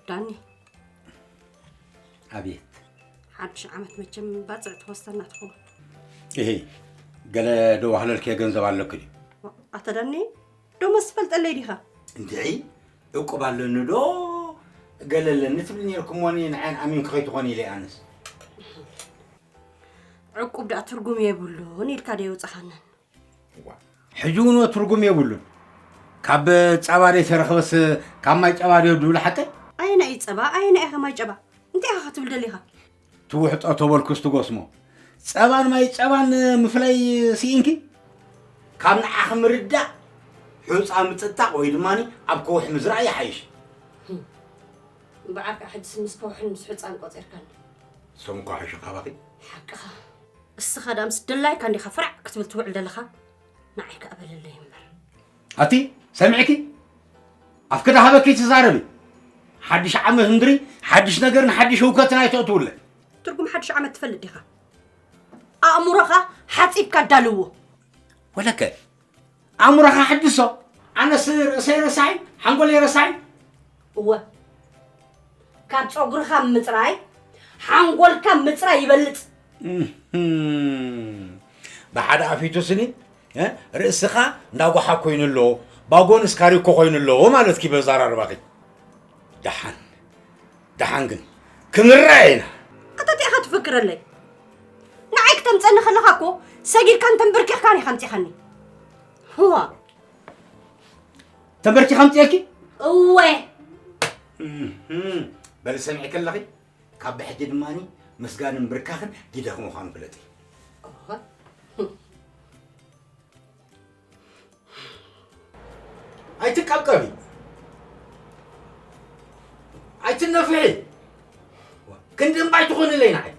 ዳኒ፣ ኣቤት። ሓድሽ ዓመት መቸም ባፅዕ ትወስደና ትኸውን። እሄ፣ ገለ ደዋህለልከ ገንዘብ ኣለክ ድዩ? ኣታ ዳኒ፣ ዶመስ ትፈልጠለይ ዲኻ? እንድዒ፣ እቁብ ኣለኒ ዶ ገለ ኣለኒ ትብል ነርኩሞኒ፣ ንዓይን ኣሚንክ ከይትኾን ኢለ ኣነስ። ዕቁብ ደኣ ትርጉም የብሉን ኢልካ ዶ የውፅኻንን? ሕጂ እውን ትርጉም የብሉን። ካብ ጸባ ደይ ተረኽበስ ካብ ማይ ጨባ ደዮ ድብል ሓቀ? ኣየና እዩ ጸባ ኣየና ኢኻ ማይ ጨባ? እንታይ ኢኻ ክትብል ደሊኻ? ትውሕጦ ተበልኩስ ትጎስሞ። ጸባን ማይ ጨባን ምፍላይ ስኢንኪ? ካብ ንዓኺ ምርዳእ ሑጻ ምጽጣቕ ወይ ድማ ኣብ ከውሒ ምዝራእ ይሓይሽ። እምበኣር ከዓ ሕጅስ ምስ ከውሕን ምስ ሑጻን ቆጺርካኒ። ሰም እኳ ሕሹ ካባኺ። ሓቅኻ። እስኻ ደኣ ምስ ደላይካ እንዲኻ ፍራዕ ክትብል ትውዕል ዘለኻ። ንዓይ ከኣ በለለይ እምበር። ኣቲ ሰሚዕኪ? ኣፍኪ ዳሃበኪ ትዛረቢ። ሓድሽ ዓመት እንድሪ ሓድሽ ነገርን ሓድሽ ህውከትን ኣይተእትውለ። ትርጉም ሓድሽ ዓመት ትፈልጥ ዲኻ? ኣእምሮኻ ሓጺብካ ኣዳልዎ። ወለከ ኣእምሮኻ ሓድሶ። ኣነስ ርእሰይ ረሳዒ ሓንጎለይ ረሳዒ። እወ ካብ ጸጉርኻ ምጽራይ ሓንጎልካ ምጽራይ ይበልጽ። ብሓደ ኣፊቱ ስኒ ርእስኻ እንዳጓሓ ኮይኑ ኣሎ፣ ባጎን እስካሪኮ ኮይኑ ኣሎ ማለት ኪ በዛራርባኺ። ደሓን ደሓን ግን ክንረኣ ኢና። ኣታ እንታይ ኢኻ ትፍክረለይ? ንዓይ ክተምፀኒ ከለኻ እኮ ሰጊድካን ተንበርኪኽካን ኢኻ ኣምፂኻኒ። ህዋ ተንበርኪኻ ኣምፅኤኪ? እወ። በሊ ሰሚዕኪ ኣለኺ። ካብ ብሕጂ ድማ ምስጋንን ብርካኽን ግደኺ ምዃኑ ፍለጢ። ኣይትቀብቀቢ፣ ኣይትነፍሒ፣ ክንዲ እምባ ኣይትኾንለይ ንዓይ።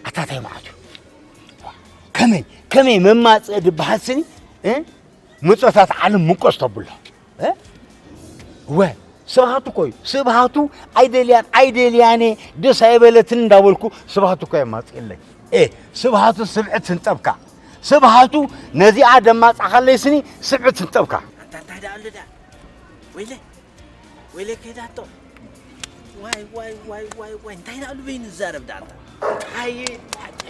ኣታ እንታይ መዓት እዩ? ከመይ ከመይ መማፅእ ድበሃል ስኒ እ? ምፆታት ዓለም ምቆስ ተብሎ እ? ወ ስብሃቱ እኮ እዩ። ስብሃቱ ኣይደልያን ኣይደልያነ ደስ ኣይበለትን እንዳበልኩ ስብሃቱ እኮ የማፅእለይ። እ ስብሃቱ ስብዕት ትንጠብካ። ስብሃቱ ነዚኣ ደማፃኻለይ ስኒ ስብዕት ትንጠብካ። ኣንታ እንታይ ደኣ ኣሎ ደኣ? ወይለ ወይለ ከይዳቶ። ዋይ ዋይ ዋይ ዋይ ዋይ እንታይ ደኣ ኣሉ በይኑ ዝዛረብ ደኣ ኣንታ።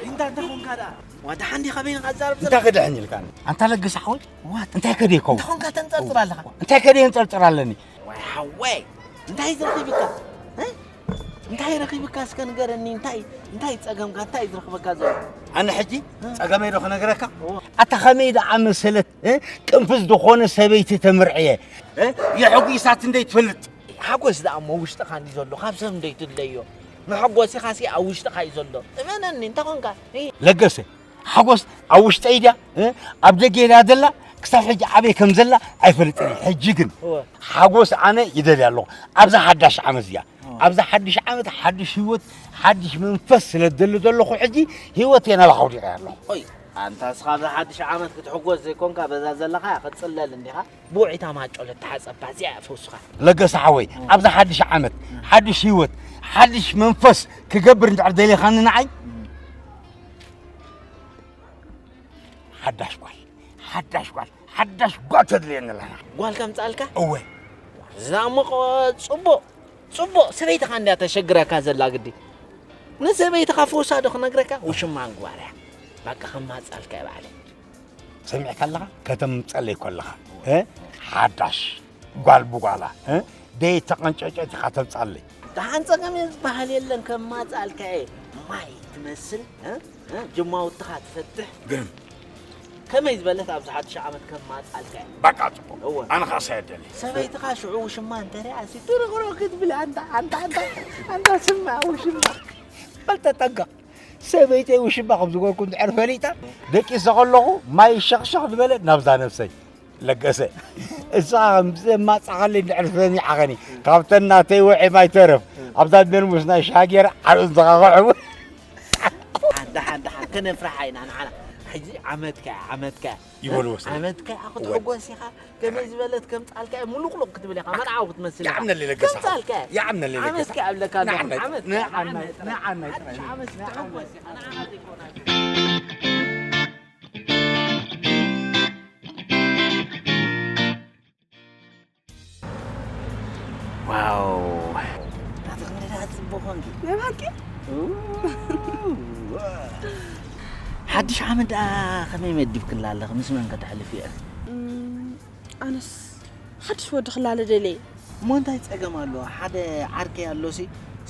እንታይ እንታይ ኮንካ ደኣ? ዋ ደሓን ዲኻ በይንኻ ዝዛረብ ዘለኻ? እንታይ ክድሕን ኢልካ? ኣንታ ለግስ ሓወይ ዋ እንታይ ከደ ይከውን? እንታይ ኮንካ ተንጠርጥር ኣለኻ? እንታይ ከደ የንጠርጥር ኣለኒ? ዋይ ሓወይ እንታይ ዘረኺብካ? እ? እንታይ ረኺብካ እስከ ንገረኒ እንታይ እንታይ ጸገምካ እንታይ ዝረኽበካ ዘሎ? ኣነ ሕጂ ጸገመይ ዶ ክነግረካ? ኣታ ከመይ ደኣ መሰለት እ? ቅንፍዝ ዝኾነ ሰበይቲ ተምርዕየ እ? የሕጒሳት እንደይ ትፈልጥ ሓጎስ ደኣ እሞ ውሽጥኻ እንዲ ዘሎ ካብ ሰብ እንደይ ትድለዮ መሐጎሲኻሲ ኣብ ውሽጥኻ እዩ ዘሎ እመነኒ እንተ ኾንካ እ? ለገሰ ሓጎስ ኣብ ውሽጠይ ድያ እ? ኣብ ደገ ድያ ዘላ ክሳብ ሕጂ ኣበይ ከም ዘላ ኣይፈልጥን እየ ሕጂ ግን እወ ሓጎስ ኣነ ይደልያ ኣለኹ ኣብዛ ሓዳሽ ዓመት እዚኣ ኣብዚ ሓድሽ ዓመት ሓድሽ ህይወት ሓድሽ መንፈስ ስለ ዝደሊ ዘለኹ ሕጂ ህይወት የናባኻ ውዲቐ ኣለኹ። ኦይ ኣንታ እስኻ ኣብዚ ሓድሽ ዓመት ክትሕጎስ ዘይኮንካ በዛ ዘለኻ ክትጽለል እንዲኻ። ብውዒታ ማጮ ለተሓጸባ እዚኣ ፈውስኻ። ለገሰ ሓወይ፣ ኣብዚ ሓድሽ ዓመት ሓድሽ ህይወት ሓድሽ መንፈስ ክገብር እንድሕር ደሊኻኒ ንዓይ ሓዳሽ ጓል ሓዳሽ ጓል ሓዳሽ ጓል ተድልየኒ ኣለና። ጓል ከምጻልካ? እወ። ዝናምቆ ጽቡቕ ጽቡቕ ሰበይትኻ እንድያ ተሸግረካ ዘላ ግዲ። ንሰበይትኻ ፈውሳ ዶ ክነግረካ ውሽማ ንግባርያ። በቃ ከማጻልካ ባዕለ። ሰሚዕካ ኣለኻ ከተምጸለይ ከለኻ እ ሓዳሽ ጓል ብጓላ እ ደይ ተቐንጨጨት ኢኻ ተምጻለይ። ደሓን ጸገም ዝበሃል የለን ከማጻልካ እየ። ማይ ትመስል እ እ ጅማውትኻ ትፈትሕ ግን ከመይ ዝበለት ኣብዚ ሓድሽ ዓመት ከማጻልካ እየ። በቃ ጽቡቕ እወ። ኣነ ኸኣ ሰየደሊ። ሰበይትኻ ሽዑ ውሽማ እንተሪኣ ሲ ትርቕሮ ክትብል ኣንታ ኣንታ ኣንታ ኣንታ ስማ ውሽማ። በል ተጠንቀቕ። ሰበይተይ ውሽማ ከም ዝገርኩ እንድሕር ፈሊጣ ደቂሰ ከለኹ ማይ ሸኽሸኽ ዝበለ ናብዛ ነብሰይ ለገሰ። እሳ ከም ዘማጻኸለይ እንድሕር ሰሚዓኸኒ ካብተን ናተይ ውዒ ማይ ተረፍ ኣብዛ ደርሙስ ናይ ሻሃ ገይረ ዓርኡ እንተኻኽዑ ደሓን ደሓን ከነፍርሓ ኢና ንዓና። ሕጂ ዓመትካ ዓመትካ ይበልዎ ሰብ። ዓመትካ ክትሕጎስ ኢኻ። ከመይ ዝበለት ከምጻልካ እየ ሙሉቅሉቅ ክትብል ኢኻ መርዓዊ ክትመስል ኢኻ። ይዓምነለይ ለገሰ ሓወይ። ከምጻልካ እየ። ይዓምነለይ ለገሰ ዓመት ከ ኣብለካ ኣለኹ። ንዓመት፣ ዓመት፣ ንዓመት፣ ዓመት፣ ንዓመት፣ ንዓመት ንዓመት ክትሕጎስ ኢኻ። ንዓና ዘይኮነ። ዋው ናትኽ ንዳ ጽቡቕ ኾንኪ። ናይ ብሓቂ? ሓድሽ ዓመት ደኣ ከመይ መዲብክላ ኣለኺ? ምስ መን ከተሕልፍዮ? ኣነስ ሓድሽ ወዲ ክላለ ደልየ። እሞ እንታይ ጸገም ኣለዎ? ሓደ ዓርከይ ኣሎሲ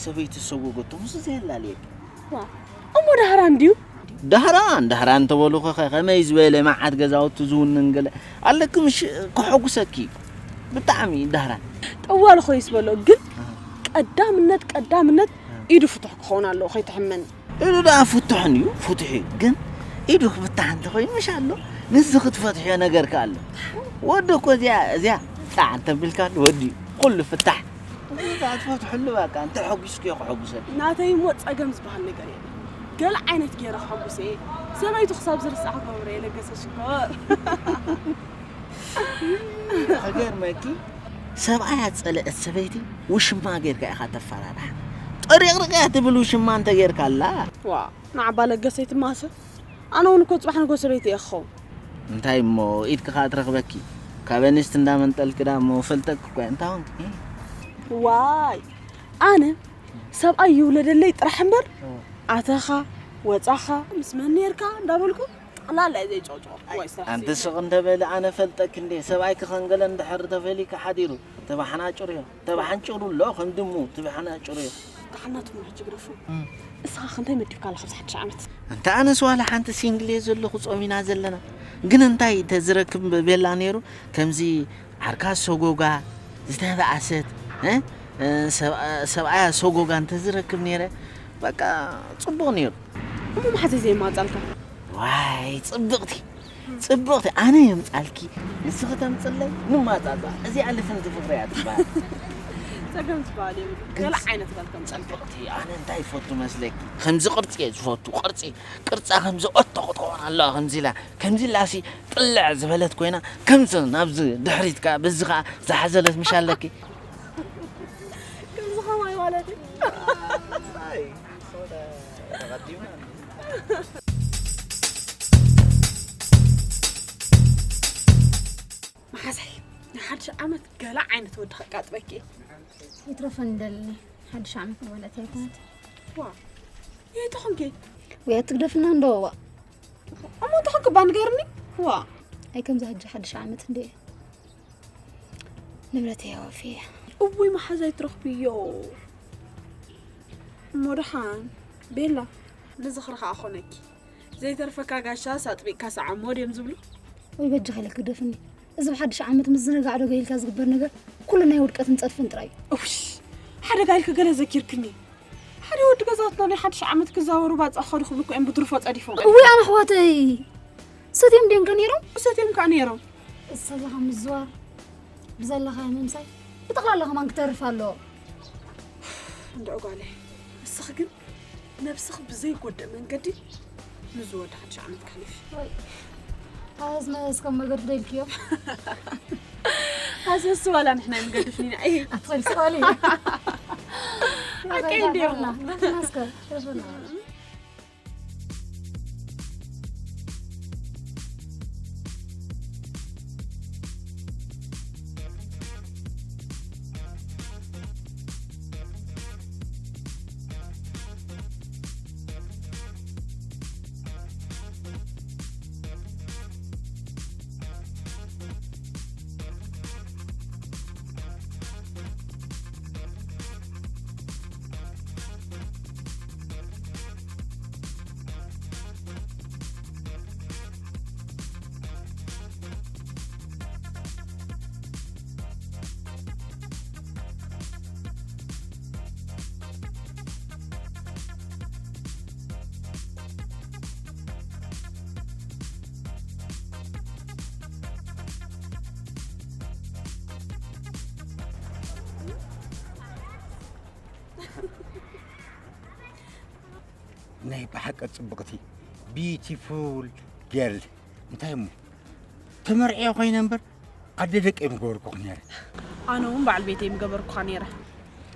ሰበይቱ ዝሰጎገቶ ምስኡ ዘየላልየኪ። ዋ እሞ ዳህራን ድዩ? ዳህራን ዳህራን ተበሉኺ ኸ ከመይ ዝበለ መዓት ገዛውቲ ዝውንን ገለ ኣለኪ ምሽ ከሐጉሰኪ እዩ። ብጣዕሚ ዳህራን። ጠዋሊ ኾይስ በሎ ግን ቀዳምነት ቀዳምነት ኢዱ ፍቱሕ ክኸውን ኣለዎ ከይትሕመን። ኢሉ ደኣ ፍቱሕን እዩ ፍቱሕ እዩ ግን ኢዱ ክፍታሕ እንተኾይኑ ምሽ ኣሎ ንዚ ክትፈትሕዮ ነገር ከ ኣሎ። ወዲ እኮ እዚኣ እዚኣ ጣዕ እንተቢልካ ወዲ እዩ ኩሉ ፍታሕ። እዛ ትፈትሕሉ በቃ እንተ ሐጒስክዮ ከሐጉሰኪ። ናተይ እሞ ጸገም ዝበሃል ነገር የለን። ገለ ዓይነት ገይረ ከሐጉስ እየ። ሰበይቱ ክሳብ ዝርስዓ ክገብሮ እየ ለገሰ ሽኮር። ክገርመኪ ሰብኣያ ዝጸለአት ሰበይቲ ውሽማ ጌርካ ኢኻ ተፈራርሓ። ጠሪቕሪቕ እያ ትብል ውሽማ እንተ ጌርካላ። ዋእ ንዓባ ለገሰ ኣይትማሰል። ኣነ እውን እኮ ጽባሕ ንግሆ ሰበይቲ እየ ክኸውን። እንታይ እሞ ኢድኪ ከኣ ትረኽበኪ። ካብ ኣንስቲ እንዳመንጠልኪ ደኣ እሞ ፈልጠኪ እኮ እየ። እንታይ ኾንኪ? ዋይ ኣነ ሰብኣይ ይውለደለይ ጥራሕ እምበር ኣተኻ ወጻኻ ምስ መን ኔርካ እንዳበልኩ ጠቕላላ እየ ዘይጨውጭዎ። ዋይ ስራሕ ኣንቲ ስቕ እንተ በሊ ኣነ ፈልጠኪ እንዴ። ሰብኣይኪ ከንገለ እንድሕር ተፈሊካ ሓዲሩ ተባሕናጭርዮ። ተባሕንጭሩ ኣሎ ከም ድሙ ትብሕናጭርዮ። ደሓና ትብሉ ሕጂ ግደፉ። እስኻ ክንታይ መዲብካ ኣለኻ ኣብዚ ሓድሽ ዓመት? እንተ ኣነስ ዋላ ሓንቲ ሲንግል እየ ዘለኹ ጾም ኢና ዘለና። ግን እንታይ ተዝረክብ ቤላ ነይሩ ከምዚ ዓርካ ሰጎጋ ዝተባኣሰት እ? እ፣ ሰብ- ሰብኣያ ሰጎጋ እንተዝረክብ ነይረ በቃ ጽቡቕ ነይሩ። እሞ መሓዘይ ዘይማጻልካ? ዋይ ጽብቕቲ ጽብቕቲ ኣነ የምጻልኪ ንስኺ ተምጽለይ ንማጻጻ እዚኣ ልፍንቲ ፍቕሪ እያ ትበሃል። ጸገም ዝበሃል የብሉ። ገለ ዓይነት ጓል ከምጻልካ። ጽብቕቲ ኣነ እንታይ ይፈቱ መስለኪ ከምዚ ቅርጺ እየ ዝፈቱ ቅርጺ ቅርጻ ከምዚ ኦቶ ክትኸውን ኣለዋ ከምዚ ኢላ ከምዚ ኢላሲ ጥልዕ ዝበለት ኮይና ከምዚ ናብዚ ድሕሪት ከኣ በዚ ከኣ ዝሓዘለት ምሽ ኣለኪ። ከምዚ ከማይ ማለት እዩ። መሓዛይ ንሓድሽ ዓመት ገለ ዓይነት ወዲ ከቃጥበኪ እየ። ይትረፈኒ ደልኒ ሓድሽ ዓመት ማለት ኣይኮነት። ዋ የይተኾንኪ ወይ ኣትግደፍና እንዶ ዋ እሞ እንተኾንኪ እባ ንገርኒ። ዋ ኣይ ከምዚ ሕጂ ሓድሽ ዓመት እንደ ንብረተይ ኣወፍየ። እውይ መሓዛይ ትረኽብዮ እሞ ደሓን ቤላ ንዝኽሪ ከዓ ኾነኪ። ዘይተርፈካ ጋሻስ ኣጥቢቕካ ሰዓሞ ድዮም ዝብሉ? ወይ በጃኺ ኢለኪ ግደፍኒ። እዚ ብሓድሽ ዓመት ምዝንጋዕ ዶ ገይልካ ዝግበር ነገር ኩሉ ናይ ውድቀትን ጸድፍን ጥራይ እዩ። እውሽ ሓደጋ ኢልኪ ገለ ዘኪርክኒ። ሓደ ወዲ ገዛትና ናይ ሓድሽ ዓመት ክዛወሩ ባጻ ክኸዱ ክብሉ እኮ እዮም ብድርፎ ጸዲፎም። እውይ ኣነ ኣሕዋተይ ሰትዮም ድዮም ከ ነይሮም? ሰትዮም ከዓ ነይሮም። እሳ ዘለኻ ምዝዋር ብዘለኻ ምምሳይ ብጠቕላላ ከማን ክተርፍ ኣለዎ። እንድዒ ጓለይ፣ ንስኺ ግን ነብስኺ ብዘይጎድእ መንገዲ ንዝወዲ ሓድሽ ዓመት ከሕልፊ። ኣዝመ እስከም መገድ ደልክዮ ኣዘስ ዋላ ንሕና ይንገድፍኒና እይ ኣትኸል ስባሊ ኣቀይ እንዲዮም ናስከ ሸፈና ናይ ብሓቂ ጽብቕቲ beautiful girl እንታይ እሞ ተመርዕዮ ኮይነ እምበር ኣደ ደቀይ ምገበርኩ ነይረ። ኣነ እውን በዓል ቤተይ ምገበርኩኻ ነይረ።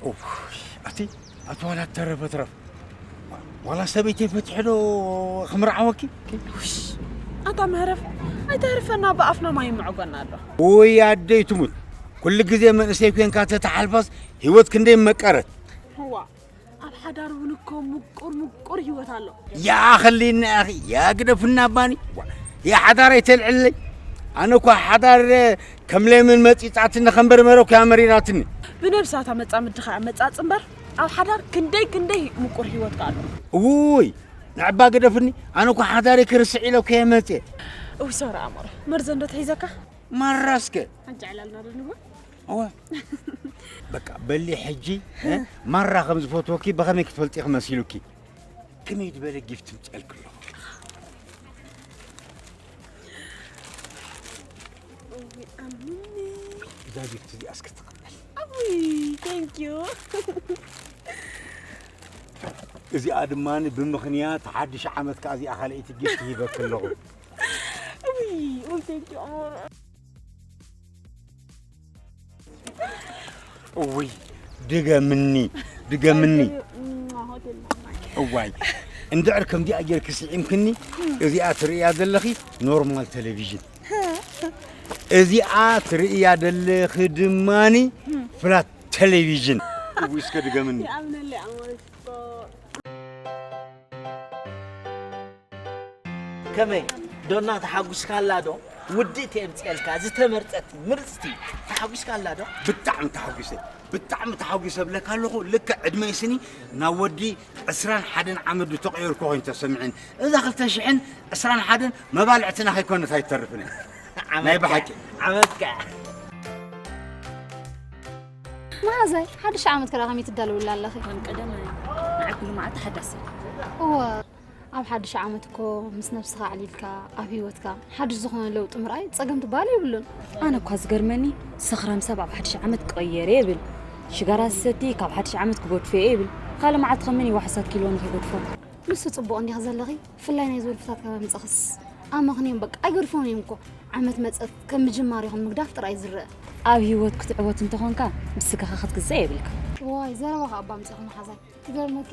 ኡፍ፣ ኣቲ ኣቲ ዋላ ተረፈ ትረፍ ዋላ ሰበይተይ ፈትሐ ዶ ክምርዓወኪ? ውሽ ኣታ መህረፍ ኣይተህርፈና ብኣፍና ማይ ይምዕጎና ኣሎ። ውይ ኣደይ ትሙት፣ ኩሉ ግዜ መንእሰይ ኮንካ ተተሓልፋስ ህይወት ክንደይ መቀረት። እዋ ኣብ ሓዳር እውን እኮ ምቁር ምቁር ህይወት ኣሎ። ያኸሊና ያኺ ያግደፍና ባኒ የሓዳር ኣይተልዕለይ። ኣነ እኳ ሓዳር ከም ለምን መፂፃትኒ ከም በርበረ እኮ ያመሪራትኒ። ብነብሳታ መፃምድኻ መፃፅ እምበር ኣብ ሓዳር ክንደይ ክንደይ ምቁር ህይወትካ ኣሎ። ውይ ንዕባ ግደፍኒ። ኣነ እኮ ሓዳሪ ክርስዕ ኢለ እኮ የመፅእ። እውይ ሰውራ ኣእምሮ መርዘ እንዶ ተሒዘካ። ማራ እስከ ሓጂ ዕላልና ዶ ንብሎ? እወ በቃ በሊ ሕጂ እ? ማራ ከም ዝፈትወኪ ብኸመይ ክትፈልጢ ክመሲሉኪ? ከመይ ዝበለ ጊፍት ምፅአልኪ ኣለኹ? እውይ ኣሚኒ። እዛ ጊፍት እዚኣ እስኪ ትቕበል። እውይ thank you። እዚኣ ድማ ብምኽንያት ሓድሽ ዓመት ከዓ እዚኣ ካልኣይቲ ጊፍት ሂበኪ ኣለኹ። እውይ እውይ thank you ኣሞር። እውይ ድገምኒ ድገምኒ። እዋይ እንድዕር ከምዚኣ ጌርኪ ስዒምክኒ። እዚኣ ትርእያ ዘለኺ ኖርማል ቴሌቪዥን፣ እዚኣ ትርእያ ዘለኺ ድማኒ ፍላት ቴሌቪዥን። እውይ እስከ ድገምኒ። ይኣምነለይ ኣሞር። ከመይ ዶና ተሓጉስካላ ዶ? ውድእቲ የምፅኤልካ ዝተመርፀት ምርፅቲ ተሓጉስካላ ዶ? ብጣዕሚ ተሓጒሰ ብጣዕሚ ተሓጒሰ እብለካ ኣለኹ። ልክዕ ዕድመይ ስኒ ናብ ወዲ ዕስራን ሓደን ዓመት ዝተቐየርኩ ኮይኑ ተሰሚዕን እዛ ክልተ ሽሕን ዕስራን ሓደን መባልዕትና ከይኮነት ኣይትተርፍን እያ። ናይ ብሓቂ ዓመትካ መሓዛይ ሓድሽ ዓመት ከዳ ከመይ ትዳለውላ ኣለኺ? ከም ቀደም ንዓይ ኩሉ መዓልቲ ሓዳስ እዩ። እወ ኣብ ሓድሽ ዓመት እኮ ምስ ነብስኻ ኣዕሊልካ ኣብ ህይወትካ ሓድሽ ዝኾነ ለውጢ ምርኣይ ጸገም ትበሃል የብሉን። ኣነ እኳ ዝገርመኒ ሰኽራም ሰብ ኣብ ሓድሽ ዓመት ክቕየር እየ ይብል። ሽጋራ ዝሰቲ ካብ ሓድሽ ዓመት ክገድፎ እየ ይብል። ካልእ መዓልቲ ከመን እዩ ዋሕሳት ኪሎ ንኽገድፎ? ንሱ ጽቡቕ እንዲኺ ዘለኺ ብፍላይ ናይ ዝወልፍታት ካብ ምጻኽስ ኣመኽንዮም በቃ ኣይገድፎን እዮም እኮ። ዓመት መጸት ከም ምጅማር ይኹን ምግዳፍ ጥራይ ዝረአ። ኣብ ህይወት ክትዕወት እንተኾንካ ብስጋኻ ክትግዛእ የብልካ። ዋይ ዘረባኻ እባ ኣምጺእኺ መሓዛይ። ክገርመኪ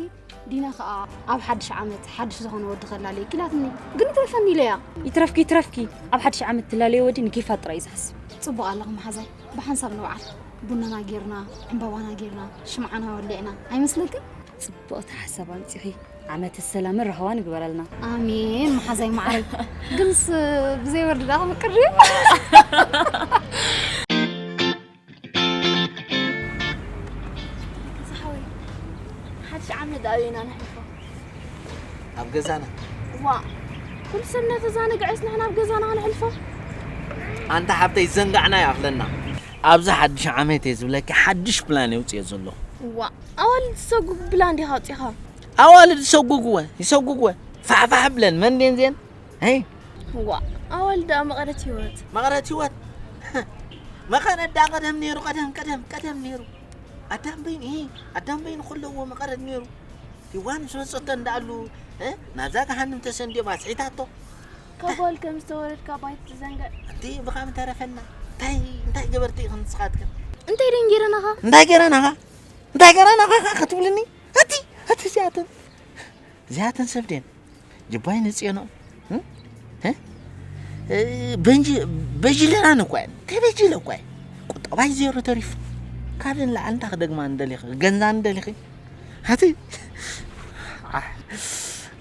ዲና ከኣ ኣብ ሓድሽ ዓመት ሓድሽ ዝኾነ ወዲ ከላልየኪ ኢላትኒ። ግን ይትረፈኒ ኢለያ። ይትረፍኪ ይትረፍኪ ኣብ ሓድሽ ዓመት ትላለዮ ወዲ ንኬፋ ጥራይ እዩ ዝሓስብ። ጽቡቕ ኣለኺ መሓዛይ። ብሓንሳብ ንውዓል። ቡናና ጌርና፣ ዕምባባና ጌርና፣ ሽምዓና ወሊዕና። ኣይመስለክን? ጽብቕቲ ሓሳብ ኣምጺኺ። ዓመተ ሰላምን ራህዋን ይግበረልና። ኣሜን መሓዛይ ማዓረይ። ግንስ ብዘይ ወዲ ደኣ ክምቅር ድዩ? ዝሓወይ ሓድሽ ዓመት ኣበይና ነሕልፎ? ኣብ ገዛና። ዋ ኩሉ ሰብ እናተዛነግዐስ ንሕና ኣብ ገዛና ክነሕልፎ? ኣንታ ሓብተይ ዘንጋዕና ይኣኽለና። ኣብዚ ሓድሽ ዓመት እየ ዝብለኪ ሓድሽ ፕላን የውፅኦ ዘለኹ። ዋ ኣዋልድ ዝሰጉግ ብላ እንዲኻ ኣውፂኻ። ኣዋልድ ይሰጉግወ ይሰጉግወ ፋሕፋሕ ብለን መን ድየን እዚአን? ሄይ ዋ ኣዋልድ ደኣ መቐረት ህይወት። መቐረት ህይወት መቐረት ዳ ቀደም ነይሩ ቀደም ቀደም ቀደም ነይሩ። ኣዳም በይኑ፣ እ፣ ኣዳም በይኑ ከለዎ መቐረት ነይሩ። ሂዋን ምስ መጸቶ እንዳኣሉ፣ እ፣ ናብዛ ገሃንም ተሰንድዮም ኣስሒታቶ። ካብ ጓል ከም ዝተወለድካ ባይ ትዘንግዕ። ኣንቲ ብኻ ምተረፈና። እንታይ፣ እንታይ ገበርቲ ኢኽን ንስኻትክን? እንታይ ደን ጌረናኻ? እንታይ ገረናኻ? እንታይ ገረናኻ ኸዓ ክትብልኒ? ኣቲ፣ ኣቲ እዚኣተን፣ እዚኣተን ሰብ ድየን? ጅባይ ንጽዮኖ፣ እ? እ? እ፣ በንጂ-፣ በጅለናን እኳ እየን። እንታይ በጅለ እኳ እየን? ቁጠባይ ዜሮ ተሪፉ። ካብዚ ንላዕሊ እንታይ ክደግማ ንደሊኺ? ክገንዛ ንደሊኺ? ኣቲ፣ ኣሕ፣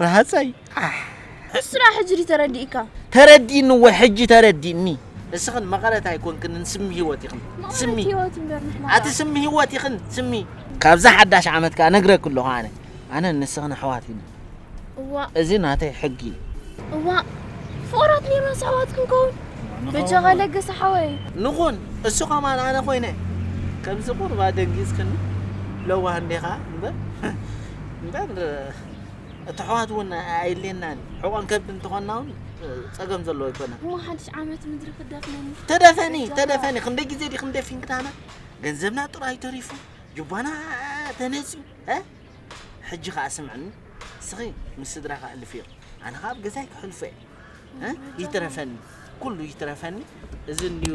ረሃጸይ፣ ኣሕ። እሱ ደኣ ሕጂ ድዩ ተረዲእካ? ተረዲእኒ እወ፣ ሕጂ ተረዲእኒ። ንስኽን መቐረት ኣይኮንክንን፣ ስሚ ህይወት ኢኽን። መቐረት ስሚ። ህይወት እምበር ንሕና ኣቲ ደኣ። ስሚ ህይወት ኢኽን፣ ስሚ። ካብዛ ሓዳሽ ዓመት ከኣ ነግረኪ ኣለኹ ኣነ። ኣነ ንስኽን ኣሕዋት ኢና። እዋ። እዚ ናተይ ሕጊ እዩ። እዋ። ፍቑራት ኔርና ኣሕዋት ክንከውን። ንኸውን። በጃኻ ለገሰ ሓወይ። ንኹን፣ እሱ ከማን ኣነ ኮይነ። ከምዚ ቁርባ ደንጊጽክኒ። ለዋህ እንዲኻ እምበር። እምበር፣ እቲ ኣሕዋት እውን ኣየድልየናን እዩ። ሕቖን ከብዲ እንተኾንና እውን ጸገም ዘለዎ ኣይኮነን። እሞ ሓድሽ ዓመት ምድሪ ክደፍነኒ። ተደፈኒ፣ በጃኻ። ተደፈኒ። ክንደይ ግዜ ዲኽን ደፊንክናና? ገንዘብና ጥራይ ተሪፉ። ጅባና ተነጺዩ። እ? ሕጂ ኸኣ ስምዕኒ፣ ንስኺ ምስ ስድራኺ ኣሕልፍዮ፣ ኣነ ኸኣ ኣብ ገዛይ ከሕልፎ እየ። እ? ይትረፈኒ፣ ኩሉ ይትረፈኒ። እዚ እንድዩ፣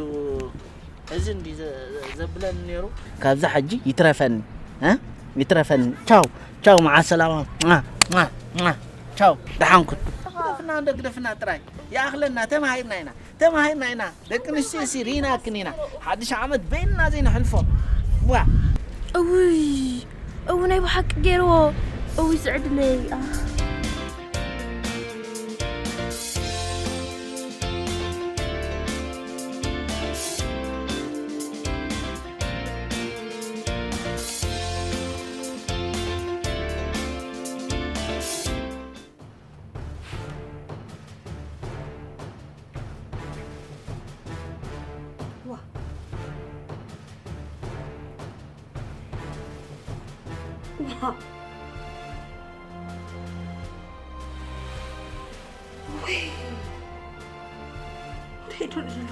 እዚ እንድዩ ዘ-፣ ዘብለኒ ነይሩ። ካብዛ ሕጂ ይትረፈኒ፣ እ? ይትረፈኒ። ቻው፣ ቻው፣ መዓ ሰላማ። ሟ፣ ሟ፣ ሟ። ቻው፣ ደሓን ኩን። ግደፍና፣ እንዶ ግደፍና ጥራይ። ይኣኽለና፣ ተማሂርና ኢና። ተማሂርና ኢና። ደቂ ኣንስትዮ ሲ ርኢናክን ኢና። ሓድሽ ዓመት በይንና ዘይነሕልፎ። ዋ። እውይ፣ እው ናይ ብሓቂ ገይርዎ። እውይ ዝዕድለይ። ኣህ። ዋ። ዋ። ውይ። እንታይ ዶ ዘሎ?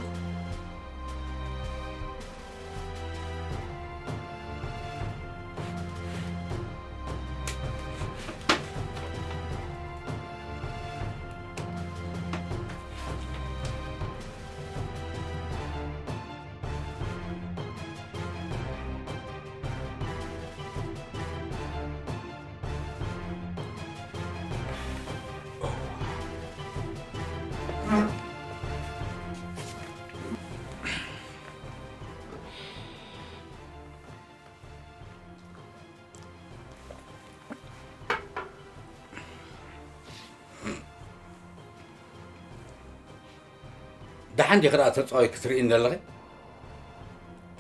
ደሓን ዲኺ ደኣ ተጻዊግኪ ትርእይኒ ዘለኺ?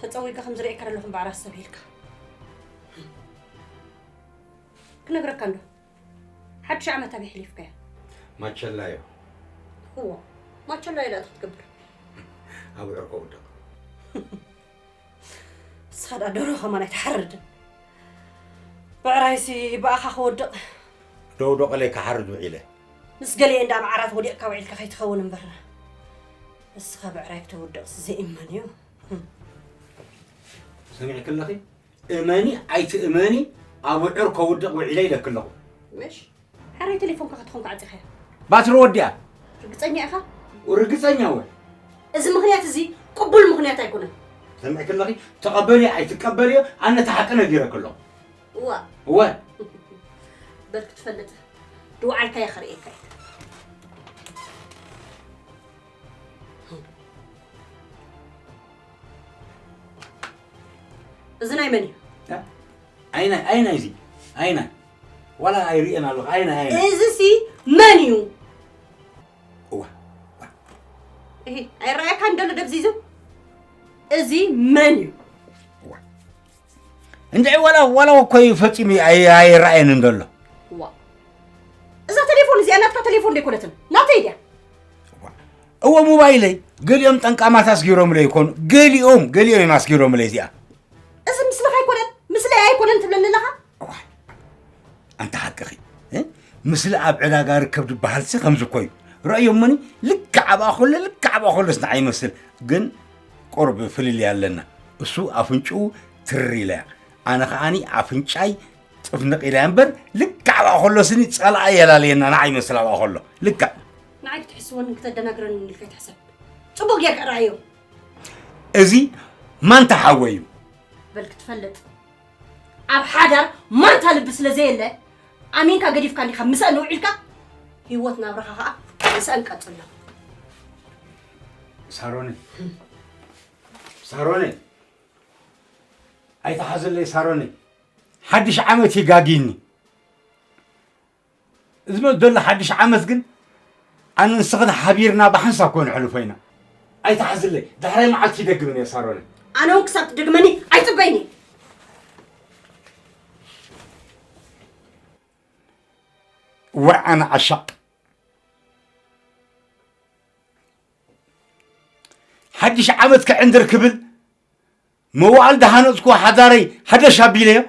ተጸዊገ ከም ዝርእየካ ዘለኹ እምበኣር ኣስተብሂልካ። ክነግረካ እንዶ፣ ሓድሽ ዓመት ኣበይ ኣሕሊፍካዮ? ማቸላዮ። እዎ፣ ማቸላዮ ደኣ እንታይ ክትገብር? ኣብ ዕርኮ ውደቕ። ንስኻ ደኣ ደርሆ ከማን ኣይትሓርድን። ብዕራይሲ ብኣኻ ክወድቕ። ደውደቐለይ ክሓርድ ውዒለ። ምስ ገሊኤ እንዳ መዓራት ወዲቕካ ውዒልካ ከይትኸውን እምበር። ንስኻ ብዕራይ ክተውድቕስ ዘይእመን እዩ። ሰሚዕኪ ኣለኺ? እመኒ ኣይትእመኒ፣ ኣብ ውዑር ከውድቕ ውዒለ ኢለኪ ኣለኹ። ምሽ? ሕራይ ቴሌፎንካ ክትኾንካ ዓጺኻያ። ባትሪ ወዲኣ። ርግጸኛ ኢኻ? ርግጸኛ እወ። እዚ ምኽንያት እዚ ቅቡል ምኽንያት ኣይኮነን። ሰሚዕኪ ኣለኺ? ተቐበልዮ ኣይትቀበልዮ፣ ኣነ እቲ ሓቂ ነጊረኪ ኣለኹ። እዋ። እወ። በር ክትፈልጥ፣ ድውዓልካያ ከርእየካ እየ። እዚ ናይ መን እዩ? እ? ኣይናይ፣ ኣይናይ እዚ፣ ኣይናይ። ዋላ ኣይርእየን ኣለኹ፣ ኣይናይ፣ ኣይናይ። እዚ ሲ መን እዩ? እዋ፣ እዋ። እሂ፣ ኣይረኣየካን ደሎ ደብዚዙ? እዚ መን እዩ? እዋ። እንድዒ ዋላ፣ ዋላ እኮ እዩ ፈጺሙ ኣይ-፣ ኣይረኣየንን ዘሎ። እዋ። እዛ ቴሌፎን እዚኣ ናትካ ቴሌፎን ደይኮነትን፣ ናተይ ድያ? እዋ። እዎ፣ ሞባይለይ ገሊኦም ጠንቃማት ኣስጊሮምለይ ይኮኑ። ገሊኦም፣ ገሊኦም እዮም ኣስጊሮምለይ እዚኣ። እዚ ምስልኻ ኣይኮነን፣ ምስለይ ኣይኮነን ትብለኒ ኣለኻ? እዋይ፣ ኣንታ ሓቅኺ፣ እ? ምስሊ ኣብ ዕዳጋ ርከብ ዝበሃልሲ ከምዚ እኮ እዩ። ረእዮሞኒ፣ ልክዕ ኣብኣ ከሎ፣ ልክዕ ኣብኣ ከሎስ ንዓይ ይመስል። ግን ቁሩብ ፍልልይ ኣለና። እሱ ኣፍንጭኡ ትር ኢላ እያ። ኣነ ከዓኒ ኣፍንጫይ ጥፍንቕ ኢለ እምበር፣ ልክዕ ኣብኣ ከሎ ስኒ ጸላኢ የላለየና፣ ንዓይ ይመስል ኣብኣ ከሎ። ልክዕ። ንዓይ ክትሕስወንን ክተደናግረንን ኢልካ ኣይትሕሰብ። ጽቡቕ ጌርካ ርኣዮ። እዚ ማንታ ሓወይ እዩ። በል ክትፈልጥ፣ ኣብ ሓዳር ማንታ ልቢ ስለ ዘየለ፣ ኣሚንካ ገዲፍካ እንዲኻ ምስአን ውዒልካ፣ ህይወት ናብራኻ ኸዓ ምስአን ቀጽሎ። ሳሮነ፣ ሳሮነ፣ ኣይተሓዘለይ ሳሮነ። ሓድሽ ዓመት ይጋግይኒ። እዚ መ ዘሎ ሓድሽ ዓመት ግን ኣነ ንስኽን ሓቢርና ብሓንሳብ ኮ ንሕልፎ ኢና። ኣይተሓዝለይ፣ ዳሕራይ መዓልቲ ይደግምን እየ ሳሮነ። ኣነ እውን ክሳብ ትደግመኒ ኣይፅበይን እየ። ዋይ ኣነ ዓሻቕ። ሓድሽ ዓመት ክዕንድር ክብል መዋዕል ዝሃነፅኩዎ ሓዳረይ ሃደሽ ኣቢለዮ።